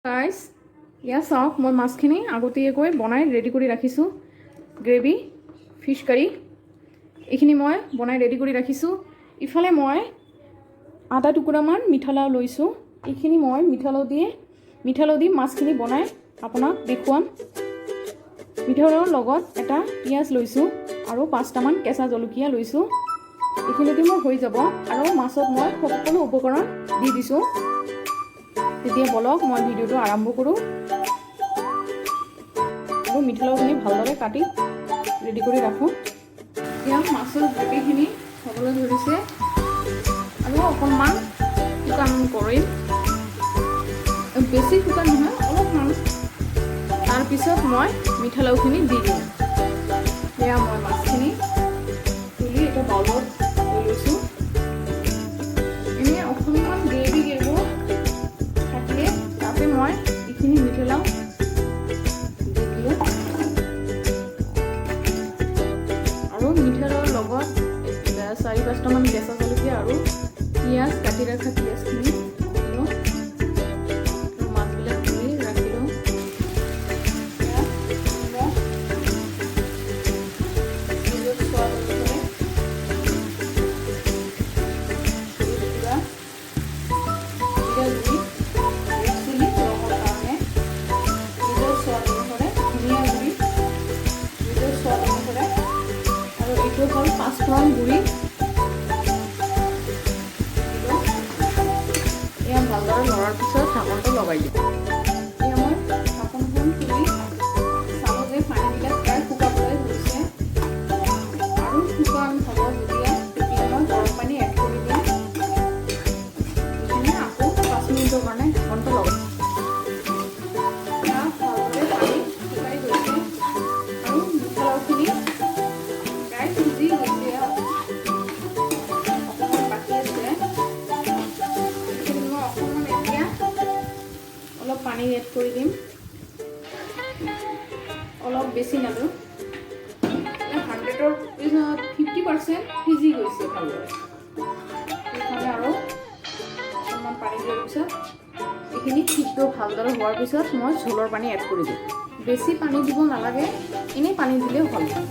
Guys, এয়া চাওক, মই মাছখিনি আগতীয়াকৈ বনাই ৰেডি কৰি ৰাখিছোঁ। গ্ৰেভি ফিছ কাৰী, এইখিনি মই বনাই ৰেডি কৰি ৰাখিছোঁ। ইফালে মই আধা টুকুৰামান মিঠালাও লৈছোঁ। এইখিনি মই মিঠালাও দি মাছখিনি বনাই আপোনাক দেখুৱাম। মিঠালাওৰ লগত এটা পিঁয়াজ লৈছোঁ আৰু পাঁচটামান কেঁচা জলকীয়া লৈছোঁ। এইখিনিতে মোৰ হৈ যাব আৰু মাছত মই সকলো উপকৰণ দি দিছোঁ। তেতিয়া বলক, মই ভিডিঅ'টো আৰম্ভ কৰোঁ আৰু মিঠালাওখিনি ভালদৰে কাটি ৰেডি কৰি ৰাখোঁ। এতিয়া মাছৰ গ্ৰেভিখিনি হ'বলৈ ধৰিছে আৰু অকণমান শুকান কৰিম, বেছি শুকান নহয়, অলপমান। তাৰপিছত মই মিঠালাওখিনি দি দিম। এয়া মই মাছখিনি তুলি এটা বাউলত লৈ লৈছোঁ। এনেই অকণমান গ্ৰেভি গ্ৰেভি থাকিলে তাতে মই এইখিনি মিঠালাও দি দিলোঁ আৰু মিঠালাওৰ লগত চাৰি পাঁচটামান কেঁচা জলকীয়া আৰু পিঁয়াজ, কাটি ৰখা পিঁয়াজখিনি দিলোঁ আৰু মাছবিলাক তুলি ৰাখিলোঁ। এয়া নিমখ নিজৰ সোৱাদ অনুসৰি, হলুদ গুড়া, জিৰা গুড়ি, ৰেড চিলি ৰঙৰ কাৰণে নিজৰ সোৱাদ অনুসৰে, ধনিয়া গুড়ি নিজৰ সোৱাদ অনুসৰে আৰু এইটো হ'ল পাঁচফোৰণ গুড়ি দিলোঁ। এয়া ভালদৰে লৰাৰ পিছত ঢাকনটো লগাই দিম। এয়া মই ঢাকনখন খুলি চালোঁ যে পানীবিলাক প্ৰায় শুকাবলৈ ধৰিছে আৰু শুকান হ'ব যেতিয়া, তেতিয়া মই গৰম পানী এড কৰি দিম। এইখিনি আকৌ 5 মিনিটৰ কাৰণে ঢাকনটো লগাই। এয়া ভালদৰে পানী শুকাই গৈছে আৰু মিঠালাওখিনি প্ৰায় সিজি গৈছে, অকণমান বাকী আছে। এইখিনি মই অকণমান এতিয়া অলপ পানী এড কৰি দিম, অলপ, বেছি নাদিওঁ। 100ৰ পিছত 50% সিজি গৈছে ভালদৰে। সেইকাৰণে আৰু অকণমান পানী দিয়াৰ পিছত এইখিনি সিদ্ধ ভালদৰে হোৱাৰ পিছত মই ঝোলৰ পানী এড কৰি দিম। বেছি পানী দিব নালাগে, এনেই পানী দিলেও হ'ল হ'ব।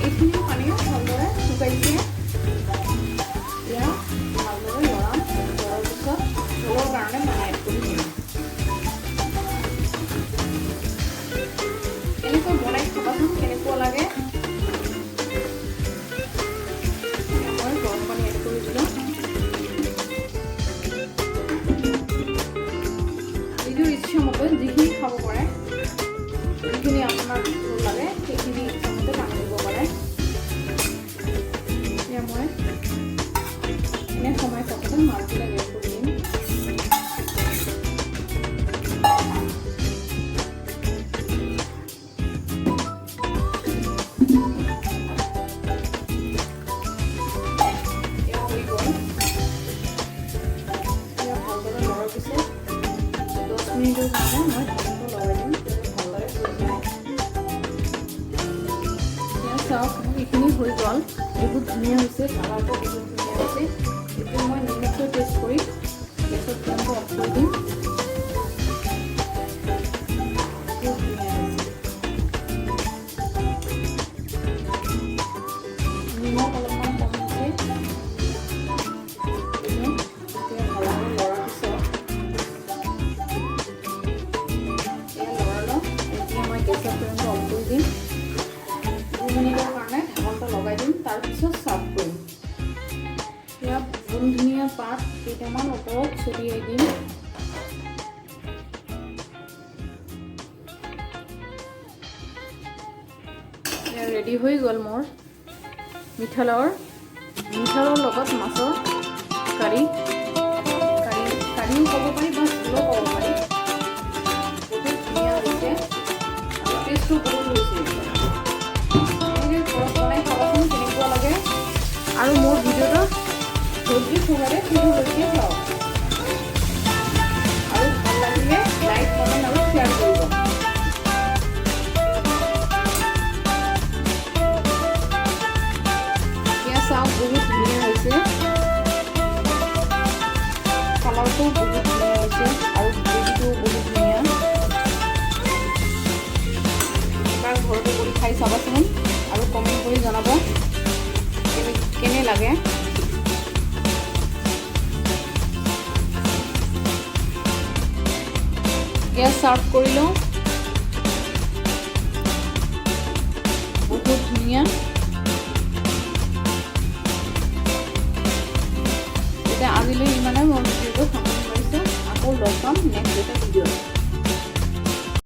এইখিনি পানীও ভালদৰে শুকাইছে। এতিয়া ভালদৰে লৰাম। লৰাৰ পিছত ঝোলৰ কাৰণে পানী এড কৰি দিম। এনেকৈ বনাই খাবাচোন, কেনেকুৱা লাগে। এতিয়া মই গৰম পানী এড কৰি দিলোঁ। নিজৰ ইচ্ছামতে যিখিনি খাব পাৰে, যিখিনি আপোনাক ঝোল লাগে, সেইখিনি ইচ্ছামতে পানী দিব পাৰে। এতিয়া মই এনে সময় থাকোঁতে মাছবিলাক এড কৰি দিম। এয়া হৈ গ'ল। এয়া ভালদৰে লৰাৰ পিছত 10 মিনিটৰ কাৰণে মই ঢাকনটো লগাই দিম, যাতে ভালদৰে হৈ যায়। এয়া চাওক, মোৰ এইখিনি হৈ গ'ল। বহুত ধুনীয়া হৈছে, কালাৰটো বহুত ধুনীয়া হৈছে। এতিয়া মই নিমখটো টেষ্ট কৰি গেছৰ ফ্লেমটো অফ কৰি দিম। বহুত ধুনীয়া হৈছে। নিমখ অলপমান কম হৈছে দিলোঁ। এতিয়া ভালদৰে লৰাৰ পিছত, এয়া লৰালোঁ। এতিয়া মই গেছৰ ফ্লেমটো অফ কৰি দিম। 2 মিনিটৰ কাৰণে ঢাকনটো লগাই দিম, তাৰপিছত চাৰ্ভ কৰিম। ইয়াত ধনিয়া পাত কেইটামান ওপৰত ছটিয়াই দিম। ৰেডি হৈ গ'ল মোৰ মিঠালাওৰ লগত মাছৰ কাৰী। কাৰী কাৰীও ক'ব পাৰি বা ঝোলো ক'ব পাৰি। বহুত ধুনীয়া হৈছে আৰু টেষ্টটো বহুত হৈছে। এনেকৈ ঘৰত বনাই খাবাচোন, কেনেকুৱা লাগে। আৰু মোৰ ভিডিঅ'টো ধৈৰ্য সহকাৰে শেষলৈকে চাওক আৰু ভাল লাগিলে লাইক, কমেণ্ট আৰু শ্বেয়াৰ কৰিব। হৈছে আৰু গ্ৰেভিটোও বহুত ধুনীয়া। এবাৰ ঘৰতে কৰি খাই চাবাচোন আৰু কমেণ্ট কৰি জনাব কেনে লাগে। গেছ চাৰ্ভ কৰি লওঁ। বহুত ধুনীয়া। তেতিয়া আজিলৈ ইমানে। মই ভিডিঅ'টো সামৰণি মাৰিছোঁ। আকৌ লগ পাম নেক্সট এটা ভিডিঅ'ত।